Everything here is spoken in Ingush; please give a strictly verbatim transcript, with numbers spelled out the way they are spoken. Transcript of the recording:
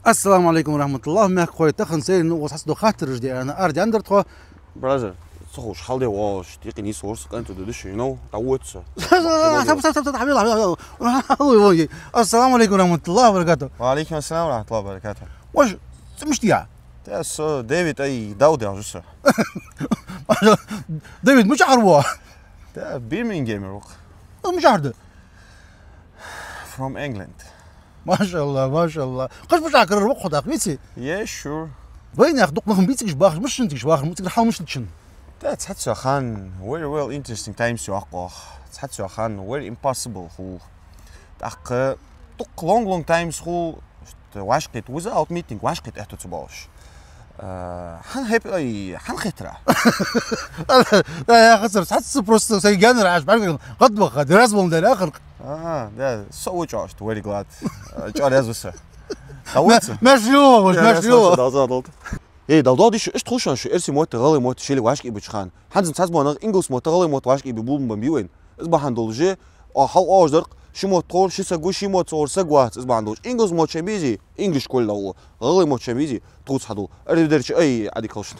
Ассаламу Ӏалайкум ва рахьматуллахӀ, мехкахой, тахан сайран укхаза хьаста дола хаттараш деана ара дӀаьннадар тхо. Бразер, ца ховш, хьалде воаллаш, дикъи нийса ворс къанта дудуш, you know, тӀа вуца. Ассаламу Ӏалайкум ва рахьматуллахӀи ва баракатухӀ. Ваш цӀи мишта я? Ва Ӏалайкум ассалам ва рахьматуллахӀи ва баракатухӀ. Ваш цӀи мишта я? Те со Дэвид, ай, Дауд яхаш ва со. Дэвид, мичахьара ва? Те Бирмингемера ва. Ну, мичахьара да? From England. МашаАллахӀ, машаАллахӀ. Кхаш мичахьара карара ва хьо, дакъа вици? Yeah, sure. Вайнаьха дукха нах бицигаш бахаш, мишта шин цигаш бахаш, муцигар хьал мишта шин? Те цхьацца хан, very well, interesting times йоаккхох. Цхьацца хан, very impossible хул. ТӀаккха дукха long, long times хул, вӀашкхийта, without meeting, вӀашкхийта аьттув ца боалаш. Э, хьан хӀепи-, ай, хьан хетара? Да, я хацар, цхьацца просто сай гаьнара Ӏаш, бӀаргаган гӀадбаха, дераз волна дар ахар. Ага, да, со ву чӀоагӀа, very glad. ЧӀоагӀа раьза ва со. ТӀа вуца. Меш йо, меш йо. Далза далт. Эй, дал додиш, иштта хул шоана шу эрсий мотт, гӀалгӀай мотт шоайла вӀашкхийбача хана. ХӀанз цхьацца бола нах ингалс мотт, гӀалгӀай мотт вӀашкхийбе болабеннаб вайна. Из бахьан долаш, а, хьал оаш даркъ, ши мотт тховра ши саг ва, ши мотт тховра саг вац, из бахьан долаш. Ингалс мотт шоай безий, English школе дӀагӀо. ГӀалгӀай мотт шоай безий, тхоца хьадул. Аривидерчи, ай, Ӏадика хилда шун.